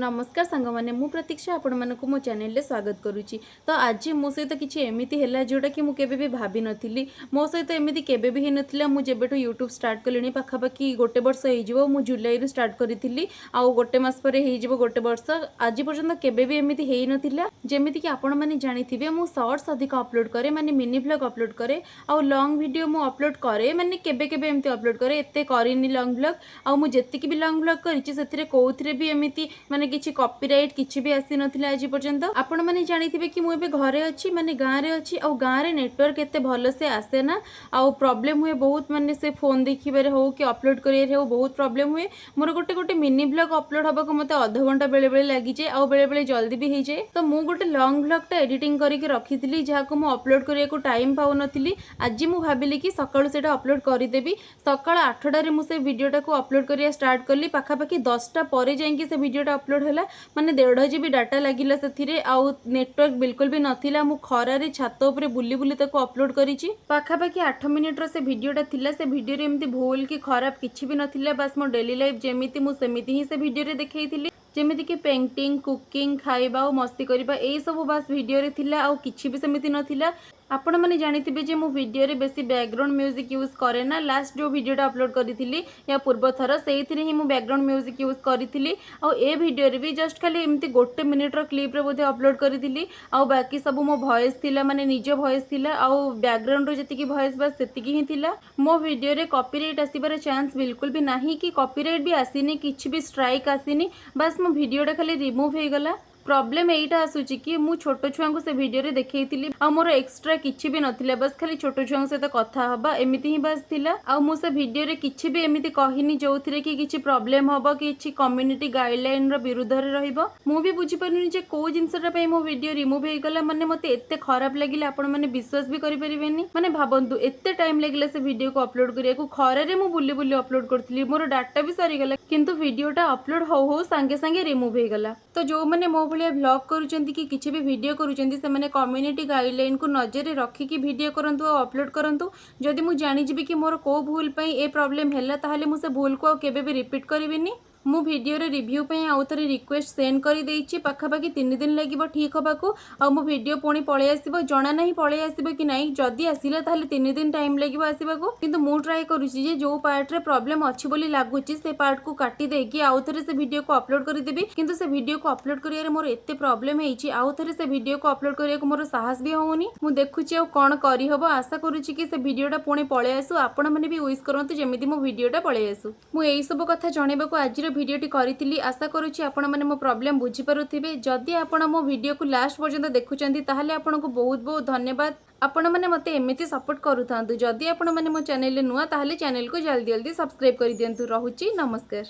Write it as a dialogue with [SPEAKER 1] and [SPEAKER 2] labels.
[SPEAKER 1] ନମସ୍କାର ସାଙ୍ଗମାନେ, ମୁଁ ପ୍ରତୀକ୍ଷା, ଆପଣମାନଙ୍କୁ ମୋ ଚ୍ୟାନେଲରେ ସ୍ୱାଗତ କରୁଛି। ତ ଆଜି ମୋ ସହିତ କିଛି ଏମିତି ହେଲା ଯେଉଁଟାକି ମୁଁ କେବେ ବି ଭାବିନଥିଲି। ମୋ ସହିତ ଏମିତି କେବେ ବି ହେଇନଥିଲା। ମୁଁ ଯେବେଠୁ ୟୁଟ୍ୟୁବ୍ ଷ୍ଟାର୍ଟ କଲିଣି, ପାଖାପାଖି ଗୋଟେ ବର୍ଷ ହେଇଯିବ। ମୁଁ ଜୁଲାଇରୁ ଷ୍ଟାର୍ଟ କରିଥିଲି ଆଉ ଗୋଟେ ମାସ ପରେ ହେଇଯିବ ଗୋଟେ ବର୍ଷ। ଆଜି ପର୍ଯ୍ୟନ୍ତ କେବେ ବି ଏମିତି ହେଇନଥିଲା। ଯେମିତିକି ଆପଣମାନେ ଜାଣିଥିବେ, ମୁଁ ସର୍ଟସ୍ ଅଧିକ ଅପଲୋଡ଼ କରେ, ମାନେ ମିନି ଭ୍ଲଗ୍ ଅପଲୋଡ଼ କରେ ଆଉ ଲଙ୍ଗ୍ ଭିଡ଼ିଓ ମୁଁ ଅପଲୋଡ଼ କରେ, ମାନେ କେବେ କେବେ ଏମିତି ଅପଲୋଡ଼ କରେ, ଏତେ କରିନି ଲଙ୍ଗ୍ ଭ୍ଲଗ୍। ଆଉ ମୁଁ ଯେତିକି ବି ଲଙ୍ଗ୍ ଭ୍ଲଗ୍ କରିଛି, ସେଥିରେ କେଉଁଥିରେ ବି ଏମିତି ମାନେ କିଛି କପିରାଇଟ୍ କିଛି ବି ଆସିନଥିଲା ଆଜି ପର୍ଯ୍ୟନ୍ତ। ଆପଣମାନେ ଜାଣିଥିବେ କି ମୁଁ ଏବେ ଘରେ ଅଛି, ମାନେ ଗାଁରେ ଅଛି, ଆଉ ଗାଁରେ ନେଟୱାର୍କ ଏତେ ଭଲସେ ଆସେ ନା ଆଉ ପ୍ରୋବ୍ଲେମ୍ ହୁଏ ବହୁତ। ମାନେ ସେ ଫୋନ୍ ଦେଖିବାରେ ହଉ କି ଅପଲୋଡ଼ କରିବାରେ ହଉ, ବହୁତ ପ୍ରୋବ୍ଲେମ୍ ହୁଏ। ମୋର ଗୋଟେ ଗୋଟେ ମିନି ଭ୍ଲଗ୍ ଅପଲୋଡ଼ ହେବାକୁ ମୋତେ ଅଧଘଣ୍ଟା ବେଳେବେଳେ ଲାଗିଯାଏ ଆଉ ବେଳେବେଳେ ଜଲ୍ଦି ବି ହେଇଯାଏ। ତ ମୁଁ ଗୋଟେ ଲଙ୍ଗ୍ ଭ୍ଲଗ୍ଟା ଏଡ଼ିଟିଂ କରିକି ରଖିଥିଲି, ଯାହାକୁ ମୁଁ ଅପଲୋଡ଼ କରିବାକୁ ଟାଇମ୍ ପାଉନଥିଲି। ଆଜି ମୁଁ ଭାବିଲି କି ସକାଳୁ ସେଇଟା ଅପଲୋଡ଼ କରିଦେବି। ସକାଳ 8ଟାରେ ମୁଁ ସେ ଭିଡ଼ିଓଟାକୁ ଅପଲୋଡ଼ କରିବା ଷ୍ଟାର୍ଟ କଲି। ପାଖାପାଖି 10ଟା ପରେ ଯାଇକି ସେ ଭିଡ଼ିଓଟା ଅପଲୋଡ଼ ହେଲା। ମାନେ 1.5 ଜିବି ଡାଟା ଲାଗିଲା ସେଥିରେ ଆଉ ନେଟୱାର୍କ ବିଲକୁଲ ବି ନଥିଲା। ମୁଁ ଖରାରେ ଛାତ ଉପରେ ବୁଲି ବୁଲି ତାକୁ ଅପଲୋଡ଼ କରିଛି। ପାଖାପାଖି 8 ମିନିଟ୍ର ସେ ଭିଡ଼ିଓଟା ଥିଲା। ସେ ଭିଡ଼ିଓରେ ଏମିତି ଭୁଲ କି ଖରାପ କିଛି ବି ନଥିଲା। ବାସ୍ ମୋ ଡେଲି ଲାଇଫ୍ ଯେମିତି, ମୁଁ ସେମିତି ହିଁ ସେ ଭିଡ଼ିଓରେ ଦେଖେଇଥିଲି। ଯେମିତିକି ପେଣ୍ଟିଂ, କୁକିଂ, ଖାଇବା ଆଉ ମସ୍ତି କରିବା, ଏଇସବୁ ବାସ୍ ଭିଡ଼ିଓରେ ଥିଲା, ଆଉ କିଛି ବି ସେମିତି ନଥିଲା। ଆପଣମାନେ ଜାଣିଥିବେ ଯେ ମୁଁ ଭିଡ଼ିଓରେ ବେଶୀ ବ୍ୟାକଗ୍ରାଉଣ୍ଡ ମ୍ୟୁଜିକ୍ ୟୁଜ୍ କରେ ନା। ଲାଷ୍ଟ ଯେଉଁ ଭିଡ଼ିଓଟା ଅପଲୋଡ଼ କରିଥିଲି ୟା ପୂର୍ବ ଥର, ସେଇଥିରେ ହିଁ ମୁଁ ବ୍ୟାକଗ୍ରାଉଣ୍ଡ ମ୍ୟୁଜିକ୍ ୟୁଜ୍ କରିଥିଲି। ଆଉ ଏ ଭିଡ଼ିଓରେ ବି ଜଷ୍ଟ ଖାଲି ଏମିତି ଗୋଟେ ମିନିଟ୍ର କ୍ଲିପ୍ରେ ବୋଧେ ଅପଲୋଡ଼ କରିଥିଲି ଆଉ ବାକି ସବୁ ମୋ ଭଏସ୍ ଥିଲା, ମାନେ ନିଜ ଭଏସ୍ ଥିଲା ଆଉ ବ୍ୟାକଗ୍ରାଉଣ୍ଡରୁ ଯେତିକି ଭଏସ୍, ବାସ୍ ସେତିକି ହିଁ ଥିଲା। ମୋ ଭିଡ଼ିଓରେ କପିରାଇଟ୍ ଆସିବାର ଚାନ୍ସ ବିଲକୁଲ ବି ନାହିଁ କି କପିରାଇଟ୍ ବି ଆସିନି, କିଛି ବି ଷ୍ଟ୍ରାଇକ୍ ଆସିନି। ବାସ୍ ମୋ ଭିଡ଼ିଓଟା ଖାଲି ରିମୁଭ୍ ହେଇଗଲା। ପ୍ରୋବ୍ଲେମ୍ ଏଇଟା ଆସୁଛି କି ମୁଁ ଛୋଟ ଛୁଆଙ୍କୁ ସେ ଭିଡ଼ିଓରେ ଦେଖେଇଥିଲି ଆଉ ମୋର ଏକ୍ସଟ୍ରା କିଛି ବି ନଥିଲା। ବାସ୍ ଖାଲି ଛୋଟ ଛୁଆଙ୍କ ସହିତ କଥା ହବା, ଏମିତି ହିଁ ବାସ୍ ଥିଲା। ଆଉ ମୁଁ ସେ ଭିଡ଼ିଓରେ କିଛି ବି ଏମିତି କହିନି ଯୋଉଥିରେ କି କିଛି ପ୍ରୋବ୍ଲେମ୍ ହବ, କିଛି କମ୍ୟୁନିଟି ଗାଇଡ଼ଲାଇନର ବିରୁଦ୍ଧରେ ରହିବ। ମୁଁ ବି ବୁଝିପାରୁନି ଯେ କୋଉ ଜିନିଷଟା ପାଇଁ ମୋ ଭିଡ଼ିଓ ରିମୁଭ୍ ହେଇଗଲା। ମାନେ ମୋତେ ଏତେ ଖରାପ ଲାଗିଲା, ଆପଣମାନେ ବିଶ୍ୱାସ ବି କରିପାରିବେନି। ମାନେ ଭାବନ୍ତୁ, ଏତେ ଟାଇମ୍ ଲାଗିଲା ସେ ଭିଡ଼ିଓକୁ ଅପଲୋଡ଼ କରିବାକୁ। ଖରାରେ ମୁଁ ବୁଲି ବୁଲି ଅପଲୋଡ଼ କରୁଥିଲି, ମୋର ଡାଟା ବି ସରିଗଲା, କିନ୍ତୁ ଭିଡ଼ିଓଟା ଅପଲୋଡ଼ ହଉ ହଉ ସାଙ୍ଗେ ସାଙ୍ଗେ ରିମୁଭ୍ ହେଇଗଲା। ତ ଯୋଉମାନେ ମୋ ଭଳିଆ ଭ୍ଲଗ୍ କରୁଛନ୍ତି କି କିଛି ବି ଭିଡ଼ିଓ କରୁଛନ୍ତି, ସେମାନେ କମ୍ୟୁନିଟି ଗାଇଡ଼ଲାଇନକୁ ନଜରରେ ରଖିକି ଭିଡ଼ିଓ କରନ୍ତୁ ଆଉ ଅପଲୋଡ଼ କରନ୍ତୁ। ଯଦି ମୁଁ ଜାଣିଯିବି କି ମୋର କୋଉ ଭୁଲ ପାଇଁ ଏ ପ୍ରୋବ୍ଲେମ୍ ହେଲା, ତାହେଲେ ମୁଁ ସେ ଭୁଲକୁ ଆଉ କେବେ ବି ରିପିଟ୍ କରିବିନି। ମୁଁ ଭିଡ଼ିଓର ରିଭ୍ୟୁ ପାଇଁ ଆଉ ଥରେ ରିକ୍ୱେଷ୍ଟ ସେଣ୍ଡ କରିଦେଇଛି। ପାଖାପାଖି 3 ଦିନ ଲାଗିବ ଠିକ୍ ହେବାକୁ ଆଉ ମୋ ଭିଡ଼ିଓ ପୁଣି ପଳେଇ ଆସିବ। ଜଣା ନାହିଁ ପଳେଇ ଆସିବ କି ନାହିଁ। ଯଦି ଆସିଲା, ତାହେଲେ 3 ଦିନ ଟାଇମ୍ ଲାଗିବ ଆସିବାକୁ। କିନ୍ତୁ ମୁଁ ଟ୍ରାଏ କରୁଛି ଯେ ଯୋଉ ପାର୍ଟରେ ପ୍ରୋବ୍ଲେମ୍ ଅଛି ବୋଲି ଲାଗୁଛି, ସେ ପାର୍ଟକୁ କାଟି ଦେଇକି ଆଉ ଥରେ ସେ ଭିଡ଼ିଓକୁ ଅପଲୋଡ଼ କରିଦେବି। କିନ୍ତୁ ସେ ଭିଡ଼ିଓକୁ ଅପଲୋଡ଼ କରିବାରେ ମୋର ଏତେ ପ୍ରୋବ୍ଲେମ୍ ହେଇଛି, ଆଉ ଥରେ ସେ ଭିଡ଼ିଓକୁ ଅପଲୋଡ଼ କରିବାକୁ ମୋର ସାହସ ବି ହେଉନି। ମୁଁ ଦେଖୁଛି ଆଉ କ'ଣ କରିହବ। ଆଶା କରୁଛି କି ସେ ଭିଡ଼ିଓଟା ପୁଣି ପଳେଇ ଆସୁ। ଆପଣମାନେ ବି ୱିଶ୍ କରନ୍ତୁ ଯେମିତି ମୋ ଭିଡ଼ିଓଟା ପଳେଇ ଆସୁ। ମୁଁ ଏଇସବୁ କଥା ଜଣେଇବାକୁ ଆଜିର ଭିଡ଼ିଓଟି କରିଥିଲି। ଆଶା କରୁଛି ଆପଣମାନେ ମୋ ପ୍ରୋବ୍ଲେମ୍ ବୁଝିପାରୁଥିବେ। ଯଦି ଆପଣ ମୋ ଭିଡ଼ିଓକୁ ଲାଷ୍ଟ ପର୍ଯ୍ୟନ୍ତ ଦେଖୁଛନ୍ତି, ତାହେଲେ ଆପଣଙ୍କୁ ବହୁତ ବହୁତ ଧନ୍ୟବାଦ। ଆପଣମାନେ ମୋତେ ଏମିତି ସପୋର୍ଟ କରୁଥାନ୍ତୁ। ଯଦି ଆପଣମାନେ ମୋ ଚ୍ୟାନେଲରେ ନୂଆ, ତାହେଲେ ଚ୍ୟାନେଲକୁ ଜଲ୍ଦି ଜଲ୍ଦି ସବସ୍କ୍ରାଇବ୍ କରିଦିଅନ୍ତୁ। ରହୁଛି, ନମସ୍କାର।